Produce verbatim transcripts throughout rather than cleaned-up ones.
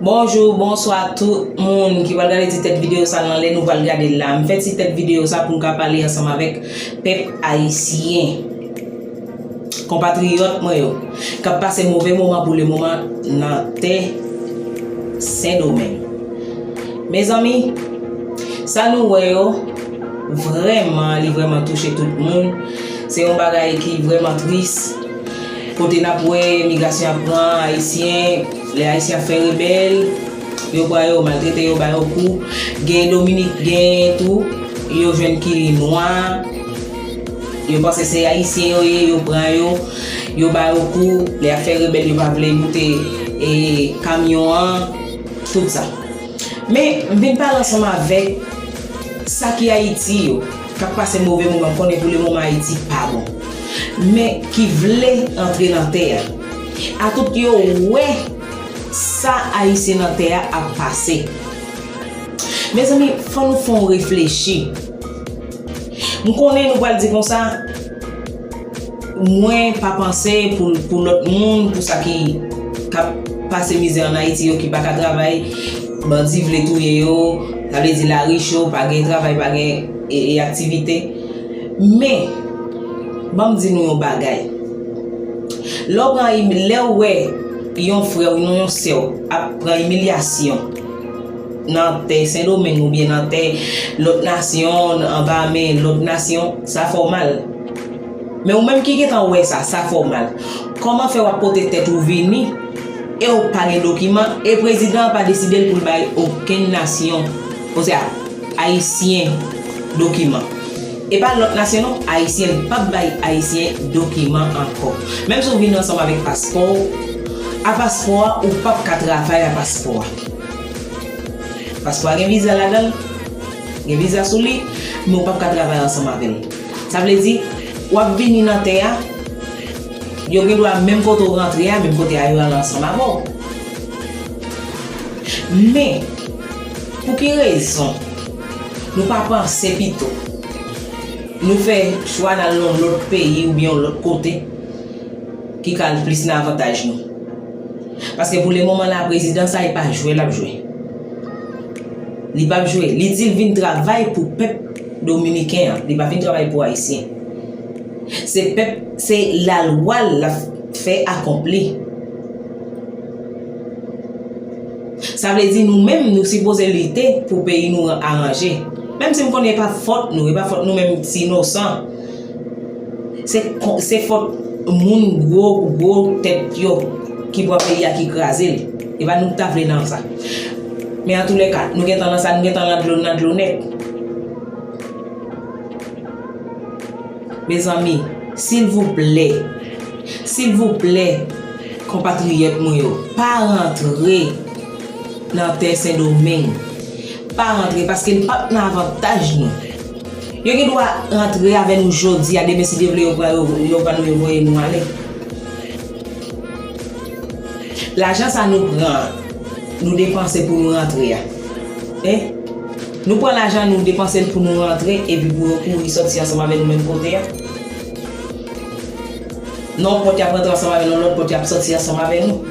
Bonjou, bonswa tout moun ki pral gade ti tèt videyo sa nan lè nou pral gade l la. M fè ti tèt videyo sa pou m ka pale ansanm avèk pèp ayisyen, konpatriyòt mwen yo, k ap pase move moman pou lemoman nan tè Sendomeng. Mezanmi, sa nou wè yo, vrèman, li vrèman touche tout moun. Se yon bagay ki vrèman tris. Kote n ap wè migrasyon ap pran Ayisyen, lè Ayisyen ap fè rebèl, yo pran yo, maltrete yo, ba yo kou. Gen Dominik, gen tou, yo jwenn ki nwa, yo panse se Ayisyen yo ye, yo pran yo, yo ba yo kou. Lè y ap fè rebèl, yo pa vle moute, e, kamyon an, tout sa. Men, m vin pale ansanm avèk sa ki Ayiti yo, k ap pase move moman, m konnen pou lemoman Ayiti pa bon. Men ki vle antre nan tè a. Atout yo wè sa Ayisyen nan tè a ap pase. Mezanmi, fò nou fè yon reflechi. M konnen nou pral di konsa, mwen pa panse pou, pou lòt moun, pou sa ki, k ap pase mizè ann Ayiti yo, ki pa ka travay, bandi vle touye yo, sa vle di lari cho, pa gen travay, pa gen, e, e, aktivite. Men, ban m di nou yon bagay. Lè w pran, lè w wè yon frè w, yon, yon sè w ap pran imilyasyon nan tè Sendomeng oubyen nan tè lòt nasyon, anba men lòt nasyon, sa fè w mal. Men ou menm ki gentan wè sa, sa fè w mal. Kòman fè w ap pote tèt ou vini e w pa gen dokiman, e prezidan an pa deside l pou l bay okenn nasyon, osea, Ayisyen dokiman? E pa lòt nasyon non, Ayisyen, l p ap bay Ayisyen dokiman ankò. Menm si w vin ansanm avèk paspò w, a paspò a, ou p ap ka travay a paspò a. Paspò a gen viza ladan l, gen viza sou li, men w p ap ka travay ansanm avè l. Sa vle di, w ap vini nan tè a, yo gen dwa menm kote w rantre a, menm kote a yo al ansanm avè w. Men, pou ki rezon nou pa panse pito nou fè chwa n al nan yon lòt peyi oubyen yon lòt kote ki ka al plis nan avantaj nou? Paske pou lemoman la, prezidan sa, e pa jwe l ap jwe. Li p ap jwe. Li di l vin travay pou pèp dominiken an. Li pa vin travay pou Ayisyen. Se pèp, se lalwa l l ap fè akonpli. Sa vle di nou menm, nou sipoze lite pou peyi nou aranje. Menm si m konnen e pa fòt nou, e pa fòt nou menm ti inosan. Se, se fòt moun gwo, gwo tèt yo ki pran peyi a, ki kraze l. E pa nou k ta vle nan sa. Men antoulèka, nou gentan nan sa, nou gentan nan dlo, nan dlo nèt. Mezanmi, silvouplè, silvouplè, konpatriyòt mwen yo, pa rantre nan tè Sendomeng. Pa rantre, paske l p ap nan avantaj nou. Yo gen dwa rantre avè nou jodi a, demen si Dye vle, yo pran, yo, yo pran nou, yo voye nou ale. Lajan sa nou pran, nou depanse pou nou rantre a. Hein? Nou pran lajan, nou depanse l pou nou rantre, epi pou yo kouri sòti ansanm avè nou menm kote a. Nan yon pòt y ap rantre ansanm avè nou, lòt pòt y ap sòti ansanm avè nou.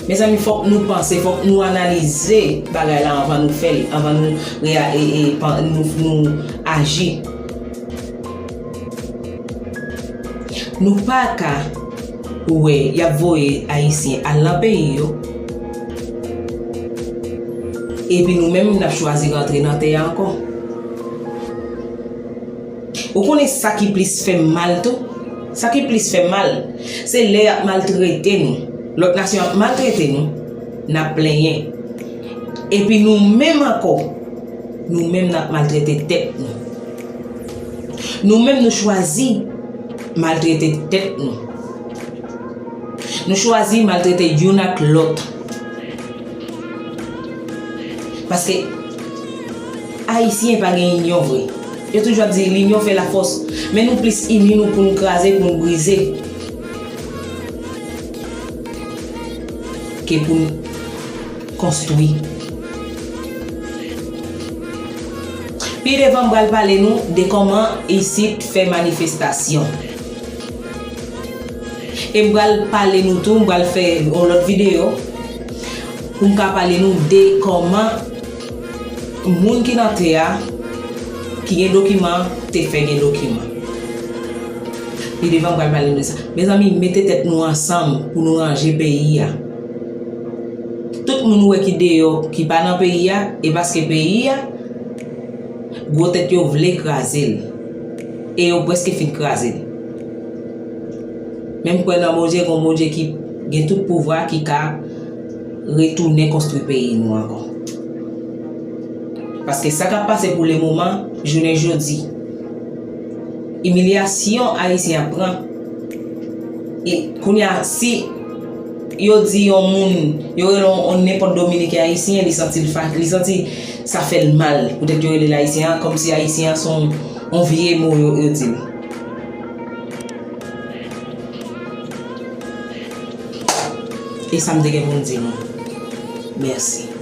Mezanmi, fòk nou panse, fòk nou analize bagay la anvan nou fè l, anvan nou rea-, e, e, pan-, nou, nou aji. Nou pa ka wè y ap voye Ayisyen al nan peyi yo, epi nou menm n ap chwazi rantre nan tè a ankò. Ou konnen sa ki plis fè m mal tou? Sa ki plis fè m mal, se lè y ap maltrete nou. Lòt nasyon ap maltrete nou, n ap plenyen. Epi nou menm ankò, nou menm n ap maltrete tèt nou. Nou menm nou chwazi maltrete tèt nou. Nou chwazi maltrete youn ak lòt. Paske Ayisyen pa gen inyon vre. Yo toujou ap di, "L'union fait la force." Men nou plis ini nou pou n kraze, pou n brize, ke pou n konstwi. Pi devan, m pral pale nou de kòman isit fè manifestasyon. E m pral pale nou tou, m pral fè yon lòt videyo. Pou m ka pale nou de kòman moun ki nan tè a, ki gen dokiman, te fè gen dokiman. Pi devan, m pral pale nou de sa. Mezanmi, mete tèt nou ansanm pou nou ranje peyi a. Tout moun ou wè ki deyò, ki pa nan peyi a, e paske peyi a, gwo tèt yo vle kraze l. E yo prèske fin kraze l. Men m kwè nan Bondye, gen yon Bondye ki gen tout pouvwa, ki ka retounen konstwi peyi nou ankò. Paske sa k ap pase pou lemoman, jounen jodi, imilyasyon Ayisyen ap pran, e kounye a, si yo di yon moun, yo rele yon, yon nenpòt Dominiken Ayisyen, li santi l fa-, li santi sa fè l mal, poutèt yo rele l Ayisyen an, kòmsi Ayisyen an se yon, yon vye mo yo, yo di l. E sa m te gen pou m di nou. Mèsi.